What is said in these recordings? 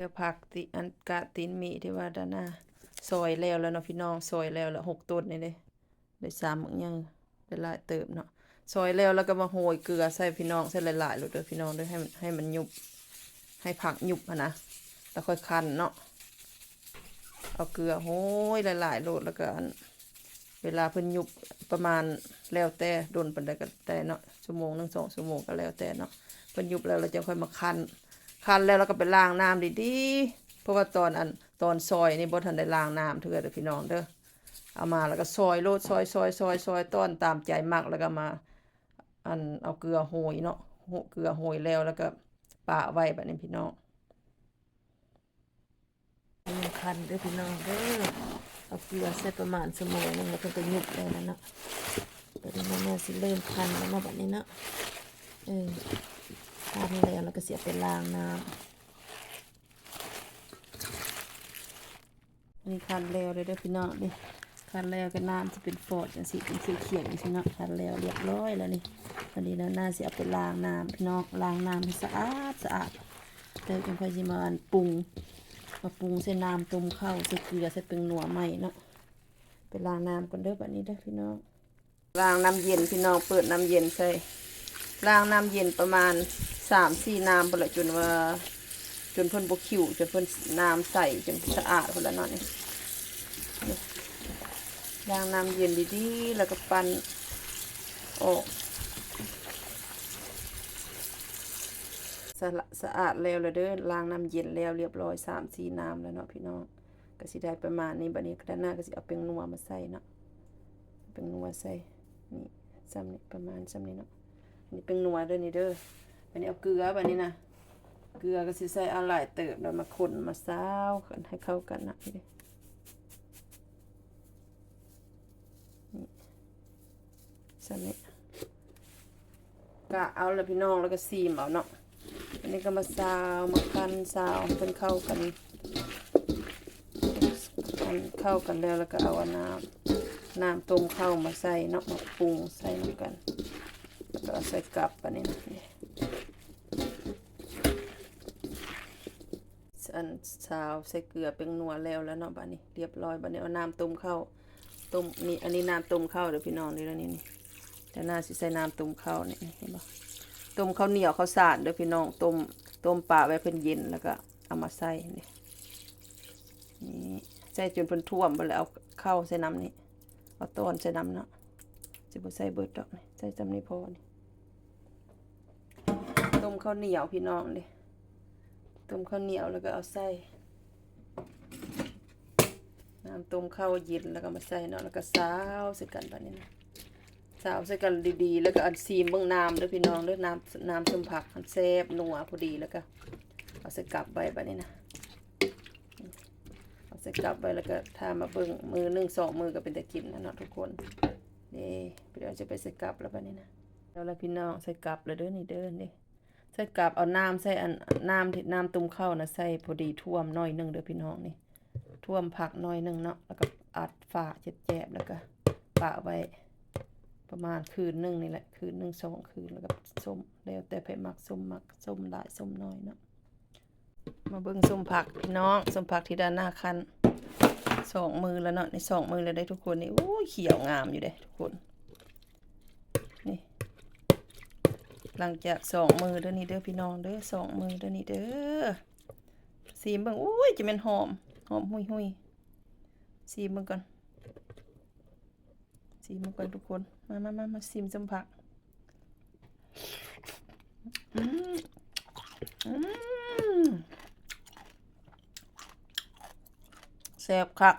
ກໍຜັກຕິ ອັນກະຕີນໝີທີ່ວ່າດານາຊອຍແລ້ວແລ້ວເນາະພີ່ນ້ອງ ຊອຍແລ້ວລະຫົກຕົ້ນນີ້ເດ້ ໄດ້ສາມໝາກໃຫຍ່ ໄດ້ຫຼາຍເຕີບເນາະ ຊອຍແລ້ວລະກໍມາໂຮຍເກືອໃສ່ພີ່ນ້ອງ ໃສ່ຫຼາຍໆໂລດເດີພີ່ນ້ອງເດີ ໃຫ້ມັນ ໃຫ້ມັນຫຍຸບ ໃຫ້ຜັກຫຍຸບຫັ້ນນະ ລະຄ່ອຍຄັ້ນເນາະ ເອົາເກືອໂຮຍຫຼາຍໆໂລດ ລະກໍອັນ ເວລາເພິ່ນຫຍຸບປະມານ ແລ້ວແຕ່ດົນປານໃດກໍໄດ້ເນາະ ຊົ່ວໂມງໜຶ່ງສອງຊົ່ວໂມງກໍແລ້ວແຕ່ເນາະ ເພິ່ນຫຍຸບແລ້ວລະຈັ່ງຄ່ອຍມາຄັ້ນ ຄັ້ນແລ້ວລະກໍໄປລ້າງນ້ຳດີໆ ເພາະວ່າຕອນອັນ ຕອນຊອຍນີ້ບໍ່ທັນໄດ້ລ້າງນ້ຳເທື່ອເດີພີ່ນ້ອງເດີ ເອົາມາລະກໍຊອຍໂລດ ຊອຍໆໆໆ ຕອນຕາມໃຈມັກ ລະກໍມາ ອັນ ເອົາເກືອໂຮຍເນາະ ເກືອໂຮຍແລ້ວ ລະກໍປະໄວ້ບາດນີ້ພີ່ນ້ອງ. ຍັງຄັນເດີພີ່ນ້ອງເດີ ເອົາເກືອໃສ່ປະມານຊົ່ວໂມງໜຶ່ງ ແລ້ວເພິ່ນກໍຫຍຸບໄດ້ແລ້ວເນາະ ບາດນີ້ແມ່ຊິເລີ່ມຄັນແລ້ວເນາະ ບາດນີ້ເນາະ ເອີ ຄັນແລ້ວ ແລ້ວກໍຊິເອົາໄປລ້າງນ້ຳ ນີ້ຄັນແລ້ວເດີພີ່ນ້ອງ ນີ້ ຄັນແລ້ວກໍນ້ຳຊິເປັນຟອດຈັ່ງຊີ້ ເປັນຂຽວໆຈັ່ງຊີ້ເນາະ ຄັນແລ້ວລຽບຮ້ອຍແລ້ວນີ້ ບາດນີ້ນານາຊິເອົາໄປລ້າງນ້ຳພີ່ນ້ອງ ລ້າງນ້ຳໃຫ້ສະອາດສະອາດ ແລ້ວຈັ່ງຄ່ອຍຊິມາອັນປຸງ ມາປຸງໃສ່ນ້ຳຕົ້ມເຂົ້າ ໃສ່ເກືອ ໃສ່ແປ້ງນົວໃໝ່ເນາະ ໄປລ້າງນ້ຳກ່ອນເດີ ບາດນີ້ເດີພີ່ນ້ອງ ລ້າງນ້ຳເຢັນພີ່ນ້ອງ ເປີດນ້ຳເຢັນໃສ່ ລ້າງນ້ຳເຢັນປະມານສາມສີ່ນ້ຳພຸ້ນລະ ຈົນວ່າ ຈົນເພິ່ນບໍ່ຂິວ ຈົນເພິ່ນນ້ຳໃສ ຈົນສະອາດພຸ້ນລະເນາະ ນີ້ ນີ້ ລ້າງນ້ຳເຢັນດີໆ ແລ້ວກໍປັ່ນອອກ ສະ ສະອາດແລ້ວລະເດີ ລ້າງນ້ຳເຢັນແລ້ວລຽບຮ້ອຍສາມສີ່ນ້ຳແລ້ວເນາະພີ່ນ້ອງ ກໍຊິໄດ້ປະມານນີ້ ບາດນີ້ດານາກໍຊິເອົາແປ້ງນົວມາໃສ່ເນາະ ແປ້ງນົວໃສ່ ນີ້ ຊ່ຳນີ້ ປະມານຊ່ຳນີ້ເນາະ ນີ້ແປ້ງນົວເດີນີ້ເດີ ບາດນີ້ເອົາເກືອ ບາດນີ້ນະ ເກືອກໍຊິໃສ່ເອົາຫຼາຍເຕີບ ແລ້ວມາຄົນມາຊາວໃຫ້ເຂົ້າກັນນະ ນີ້ເດ້ ນີ້ ຊ່ຳນີ້ ກະເອົາລະພີ່ນ້ອງ ແລ້ວກໍຊີມເອົາເນາະ ອັນນີ້ກໍມາຊາວ ມາຄັ້ນຊາວໃຫ້ເພິ່ນເຂົ້າກັນ ອັນເຂົ້າກັນແລ້ວ ແລ້ວກໍເອົາອັນນ້ຳ ນ້ຳຕົ້ມເຂົ້າມາໃສ່ເນາະ ມາປຸງໃສ່ນຳກັນ ແລ້ວກໍເອົາໃສ່ກັບ ບາດນີ້ນະ ອັນຊາວໃສ່ເກືອແປ້ງນົວແລ້ວລະເນາະ ບາດນີ້ລຽບຮ້ອຍ ບາດນີ້ເອົານ້ຳຕົ້ມເຂົ້າ ຕົ້ມ ນີ້ ອັນນີ້ນ້ຳຕົ້ມເຂົ້າເດີພີ່ນ້ອງ ນີ້ລະ ນີ້ ນີ້ ດານາຊິໃສ່ນ້ຳຕົ້ມເຂົ້ານີ້ ເຫັນບໍ່ ຕົ້ມເຂົ້າໜຽວເຂົ້າສານເດີພີ່ນ້ອງ ຕົ້ມ ຕົ້ມປະໄວ້ເພິ່ນເຢັນ ແລ້ວກໍເອົາມາໃສ່ນີ້ ນີ້ ໃສ່ຈົນເພິ່ນຖ້ວມ ບາດແລ້ວເອົາເຂົ້າໃສ່ນຳນີ້ ເອົາຕອນໃສ່ນຳເນາະ ຊິບໍ່ໃສ່ເບິດດອກ ໃສ່ຊ່ຳນີ້ພໍນີ້ ຕົ້ມເຂົ້າໜຽວພີ່ນ້ອງເດ້ ຕົ້ມເຂົ້າໜຽວແລ້ວກໍເອົາໃສ່ ນ້ຳຕົ້ມເຂົ້າເຢັນແລ້ວກໍມາໃສ່ເນາະ ແລ້ວກໍຊາວໃສ່ກັນບາດນີ້ນະ ຊາວໃສ່ກັນດີໆ ແລ້ວກໍອັນຊີມເບິ່ງນ້ຳເດີພີ່ນ້ອງເດີ ນ້ຳ ນ້ຳສົ້ມຜັກຫັ້ນແຊບນົວພໍດີ ແລ້ວກໍເອົາໃສ່ກັບໄວ້ບາດນີ້ນະ ເອົາໃສ່ກັບໄວ້ ແລ້ວກໍຖ້າມາເບິ່ງ ມື້ໜຶ່ງສອງມື້ກໍເປັນຕາກິນແລ້ວເນາະທຸກຄົນ ເດ້ ດຽວຈະໄປໃສ່ກັບແລ້ວບາດນີ້ນະ ແລ້ວລະພີ່ນ້ອງ ໃສ່ກັບແລ້ວເດີ ນີ້ເດີ ນີ້ ໃສ່ກັບ ເອົານ້ຳໃສ່ອັນ ນ້ຳທີ່ ນ້ຳຕົ້ມເຂົ້ານະ ໃສ່ພໍດີຖ້ວມໜ້ອຍໜຶ່ງເດີພີ່ນ້ອງ ນີ້ ຖ້ວມຜັກໜ້ອຍໜຶ່ງເນາະ ແລ້ວກໍອັດຝາແຈບໆ ແລ້ວກໍປະໄວ້ປະມານຄືນໜຶ່ງນີ້ແຫຼະ ຄືນໜຶ່ງສອງຄືນ ແລ້ວກໍສົ້ມ ແລ້ວແຕ່ໃຜມັກ ສົ້ມມັກ ສົ້ມຫຼາຍ ສົ້ມໜ້ອຍເນາະ. ມາເບິ່ງສົ້ມຜັກພີ່ນ້ອງ ສົ້ມຜັກທີ່ດານາຄັ້ນ ສອງມື້ແລ້ວເນາະ ນີ້ ສອງມື້ແລ້ວເດ້ທຸກຄົນ ນີ້ ໂອ້ຍ ຂຽວງາມຢູ່ເດ້ທຸກຄົນ ນີ້ ຫຼັງຈາກສອງມື້ເດີ ນີ້ເດີພີ່ນ້ອງເດີ ສອງມື້ເດີ ນີ້ເດີ ຊີມເບິ່ງ ໂອ້ຍ ຈະແມ່ນຫອມ ຫອມຫຸຍໆ ຊີມເບິ່ງກ່ອນ ຊີມເບິ່ງກ່ອນທຸກຄົນ ມາ ມາ ມາ ມາຊີມສົ້ມຜັກ ອືມ ອືມ ແຊບຄັກ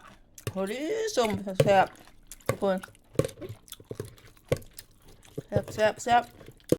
ພໍດີສົ້ມແຊບໆ ທຸກຄົນ ແຊບໆໆ.